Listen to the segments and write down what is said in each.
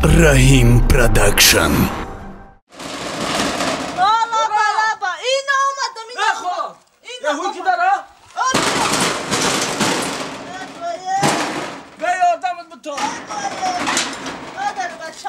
Раҳим Продакшн.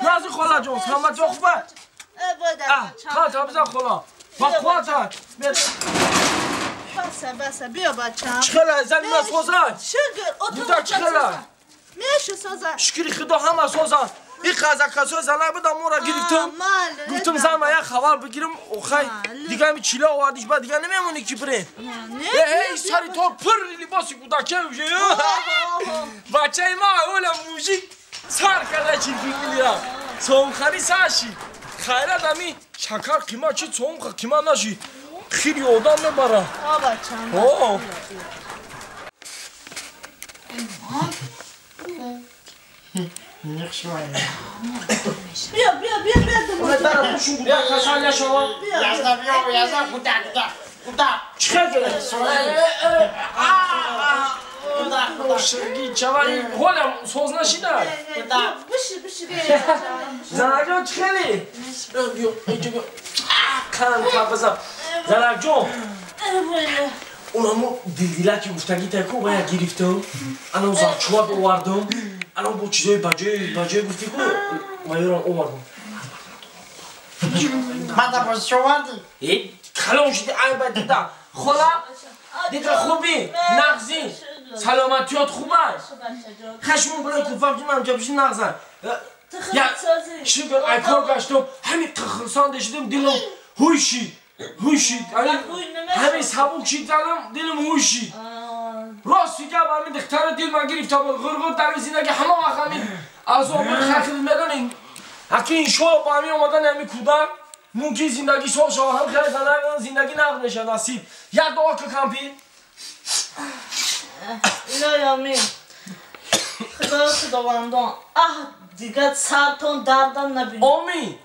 نازی خاله جون همه جا خوبه؟ خاله بزن خاله با خواهد بسه بسه بیا بچم چخله زن ما سوزن شکر بودا چخله میشه سوزن شکری خدا همه سوزن این قزاقسای زنه بودم ما را گرفتم گفتم زن ما یک خبر بگیرم اوخی دیگه همی چیله آوردیش بعد دیگه نمیمونی که برین ای سری تا پر لباسی کودکه میشه بچه ما اولا موژیک سر کرده چیزی میلیرم سومخری سرشی خیرت همی شکر قیمت چی سوم قیمت نشی خیلی آدم میبره آ بچم بیا بیا بیا بیا بیا کسان نشما یزدا بیا یزدا خدا خدا خدا چه شرگی چواری حالم سوز نشیده بشی بشی زنک جان چخیلی بیا اینجا بیا کن تا بزن زنک جان اونمو دلدیله که گفتگی تکو باید گرفتم الان زرچواب آوردم الان با چیزای بجای گفتی کو وایران آوردم من تا باز چه آوردی؟ کلام شدی ای باید دیده خاله دیده خوبی نغزی سلامتیات خوبه خشمون برای کوفم که من جبشی نغزن یا شکر ای کار گشتم همین خرسان شدم دلم هوی شید هوی شید همین سبک شید زنم دلم هوی شید راست گپ همین دختر دل من گرفته بود غرغر در زندگی همه وقت همین عذاب خیلی میدونین اگه این شو با همین اومدن همین کودک ممکن زندگی سال شما هم خیلی زندگی نقد میشه نصیب یک دعا که کمپی الهی آمین خدای خداوندان اه دیگه سرتون دردم نبینید آمین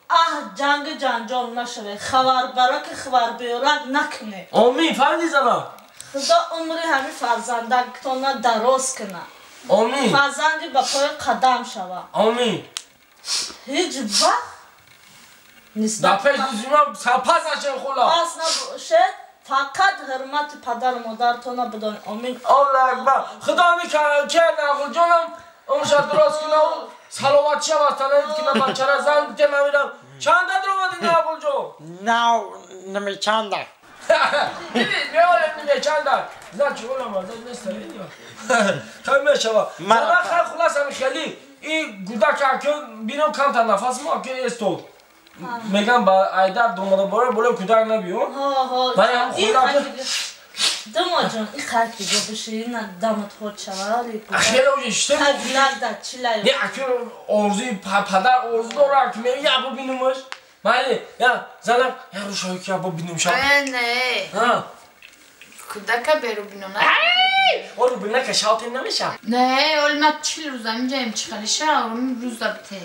اه جنگ جنجال نشوه خبر برک خبر بیارک نکنه آمین فهمیدی زنا خدا عمری همین فرزندکتون دراز کنه آمین فرزندی به پای قدم شوه آمین هیچ وقت در پیش سرپس نشه خلا پس نباشه فقط حرمت پدر و مادرتون بدانید آمین الله اکبر خدا میکنه که نقل جانم اون شد درست کنه و سلامت شود تنهید که من بچه را زن که من میرم چند در اومدی نقل جان؟ نه نمی چند در دیدید میارم نمی چند در زن چه اولم زن نیست خیلی میشود من خیلی خلاص همین خیلی این گودک اکن بینم کم تا نفس ما اکن استود میگم با ایدر دوماده باره بوله کودک نبیو من هم خودم دما جان این خاک دیگه بشه این دمت خود شود خیلی اوجه شده خاک نگده چی نه اکنون آرزوی پدر آرزو داره که میگم یه ببینمش مالی یا زنم یا روشایی که ببینم شد نه کودک برو بینم نه آرو بینه که شاطر نمیشه نه اول ما 40 روز اینجا چی خالی شه آروم روز دبته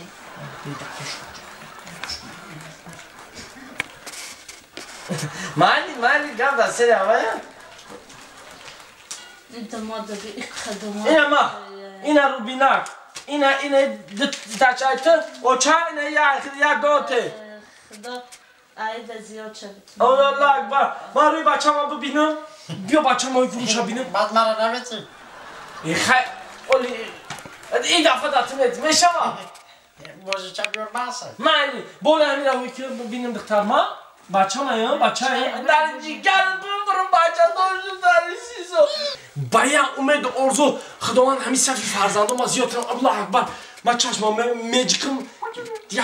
مالی مالی گم در سری هوایا اینا ما اینا روبینک اینا اینا دچایت او چا اینا یا یا دوته خدا عید زیاد شد الله اکبر ما روی بچه‌مو ببینم بیا بچه‌مو فروش ببینم بعد مرا نمیتی خیلی اولی این دفعه داتمت میشم باشه چه بیار باسه مالی بوله همین رو که ببینم دختر ما بچه‌م بچه در جگر برم بچه داشتم در سیزو بایا امید آرزو خداوند همین صفی فرزندم ما زیاد الله اکبر ما چشمم میجکم یک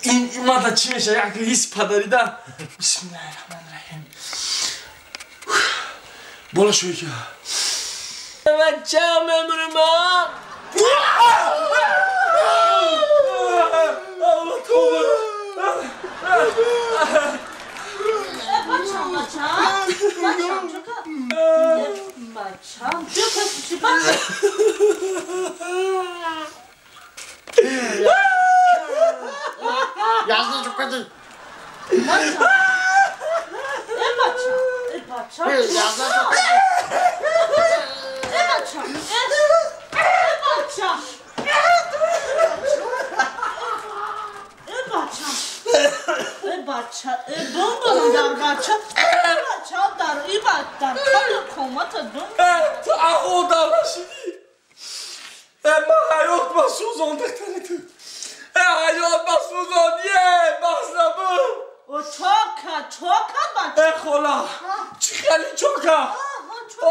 این ما دا چی میشه یک حس پدری دا بسم الله الرحمن الرحیم بالا شوی که بچه‌م امرم الله توبه بچم بچم بچم چکا بچم چکا چی بچم یزدی چکا دی بچم ای بچم ای بچم یزدی چکا دی ای بچم ای بچم бача, бум дар бача, бача дар и дар кадр комата бум. Ту аҳода нашидӣ. Ма ҳаёт ма сӯзон духтари ту. Ҳаёт ма сӯзон, бас набуд. О чока, чока бача. Хола, чӣ хеле чока?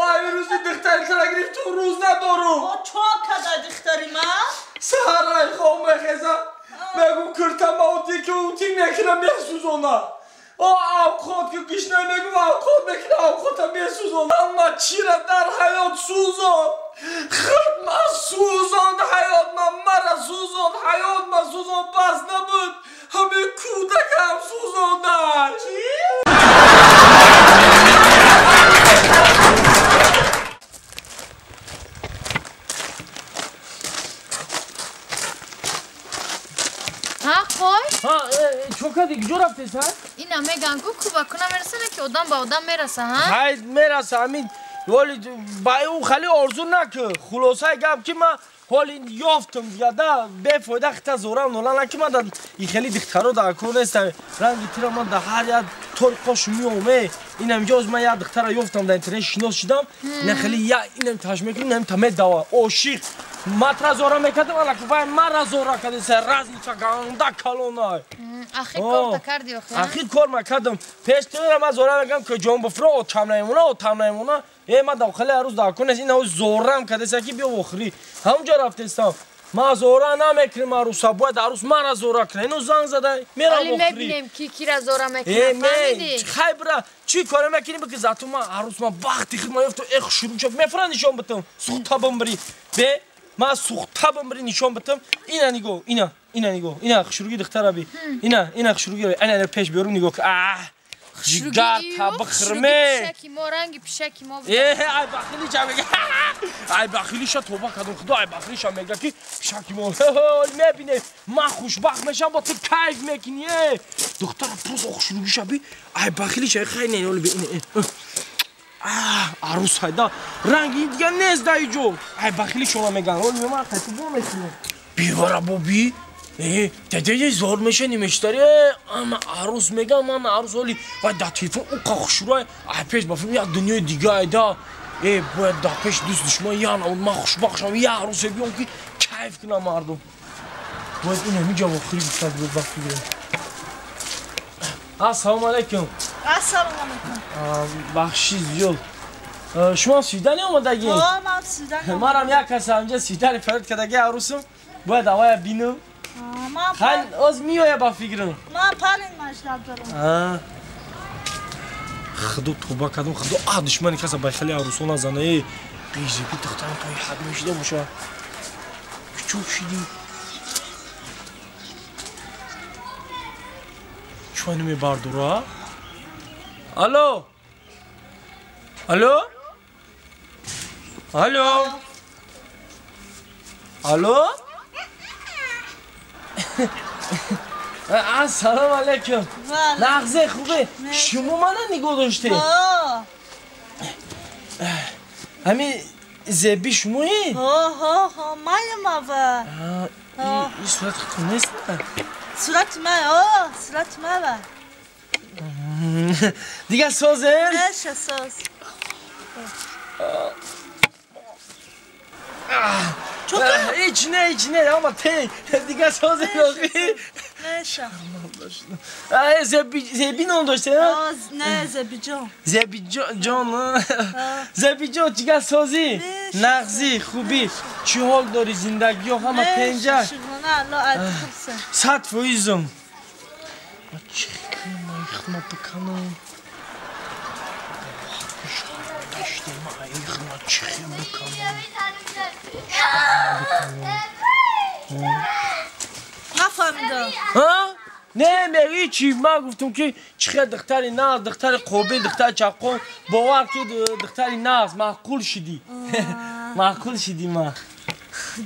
Ай рӯзи духтари тура гирифт, ту рӯз надору. О чока да духтари ман? Саҳарай хоб мехезам. Мегу киртама ути ки ути мекунам месӯзона. О авқот ки гишна мегу авқот мекунам авқота месӯзона. Ама чира дар ҳаёт сӯзон. Худ ма сӯзонд ҳаёт ма, мара сӯзонд ҳаёт ма сӯзон, бас набуд. Ҳаме кӯдакам сӯзондаш. Ха, чока диги ҷо рафтеса? Ина меган ку кӯбакуна мерасана ки одам ба одам мераса, ҳа? Ҳай мераса, ҳамин ҳоли ба ӯ хеле орзу накун. Хулосаи гап ки ман ҳоли ёфтам дига да бефоида хита зорам нола наки ман да и хеле духтаро дар кор неста. Ранги тира ман да ҳар як тори қош меом, инам ҷоз ман як духтара ёфтам дар интернет шинос шидам. Ина хеле я инам таш мекунам, инам та медава. Ошиқ. Матра зора мекардам, алаки вай мара зора кардеса, разница ганда калонай. Ахир кор та карди охи? Ахир кор ма кардам. Пеш тира ман зора мекардам ки ҷон буфро, отам намемона, отам намемона. Ман да хеле ҳар рӯз дар кор нест, ина зорам кардеса ки биё охирӣ. Ҳамонҷо рафтестам. Ман зора намекунам арӯса, бояд арӯс мара зора кунад. Ино занг зада, мерам охирӣ. Ҳоли мебинем ки кира зора мекунад, фаҳмидӣ? Хай бира, чӣ коре мекунӣ бики зату ман арӯс ман бахти худ ман ёфтам, эх шурӯъ шуд. Мефурам нишон битам, сухта бимбирӣ. Бе ман сухта бимбирӣ нишон битам. Ина нигоҳ, ина, ина нигоҳ, ина хушруги духтара би. Ина, ина хушруги, ина ина пеш биёрум нигоҳ. Аҳ! Ҷигар та бихӯрме. Пишаки мо, ранги пишаки мо. Ай бахилиша мега. Ай бахилиша тоба кардам, худо ай бахилиша мега ки пишаки мо. Мебине, ман хушбахт мешам, бо ту кайф мекунӣ. Духтара просто хушругиша би. Ай бахилиша хай не, оли би. Арӯс ҳайда. Ранги дига нест дар иҷо. Ай бахилишона меган. Оли ман қайту бо мекунам. Бивара боби. Дедеде зор меша немештари. Ама арӯс меган, ман арӯс оли вай дар телефон уқа хушрӯй. Ай пеш ба филм як дунёи дига айда. Бояд дар пеш дӯст душман я намуд ман хушбахт шавам, я арӯсе биём ки кайф кунам мардум. Бояд ин ҳамин ҷо охири гуфта буд вақти гирем. Ассалому алайкум. Ассалому алайкум. Бахши зиёд. Шумо свидание омадагӣ? Ҳо, ман свидание. Манам як кас ҳамҷа свидание фарид кардагӣ арӯсам. Бояд авая бинам. Хай оз меоя ба фикрам. Ман парин машлаб дорам. Худо тоба кардам, худо а душмани каса ба хеле арӯсо назана. Қизики духтарам то ҳад мешида боша. Кучук шидӣ. Чӯ намебардора? Алло? Алло? Алло? Алло? Ассалому алайкум. Нағзе хубе. Шумо мана нигоҳ доштед? Ҳамин зеби шумоӣ? Ҳо, ҳо, маям ава. Ин сурати худтон нест? Сурати ман, ҳо, сурати ман. Дигар созем? Неша соз. Ҳеҷ не, ҳеҷ не, ама те. Дигар созем охи. Неша. Зеби ном доште? Не, Зебиҷон. Зебиҷон. Зебиҷон, чигар созӣ? Нағзӣ, хубӣ. Чӣ ҳол дорӣ зиндагиё ҳама тенҷа? Шукрона, Алло, хубса. 100%. Чӣ кунам, ай худма биканам? Ай худма чӣ биканам? Нафаҳмидам. Не, мегӯӣ чӣ? Ман гуфтам ки чӣ хел духтари нағз, духтари қобил, духтари чаққон. Бовар ки духтари нағз, маъқул шидӣ. Маъқул шидӣ ман.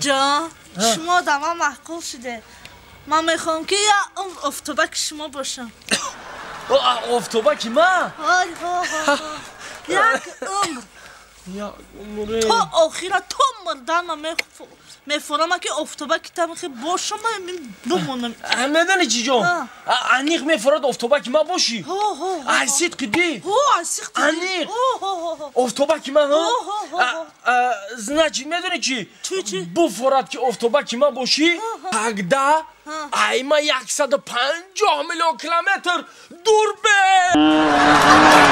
Ҷон, шумо да ман маъқул шиде. Ман мехоҳам ки як умр офтобаки шумо бошам. Офтобаки ман? Ҳой, ҳо, ҳо. Як умр. То охира то мурдан мефорама ки офтоба ки тамихи бошам бимонам. Медани чӣ ҷон? Аниқ мефорад офтоба ки ман бошӣ? Ай сидқи ди? Аниқ офтоба ки ман? Значит, медони чӣ? Буфорад ки офтоба ки ман бошӣ, тогда ай ма 150 миллион километр дур бе.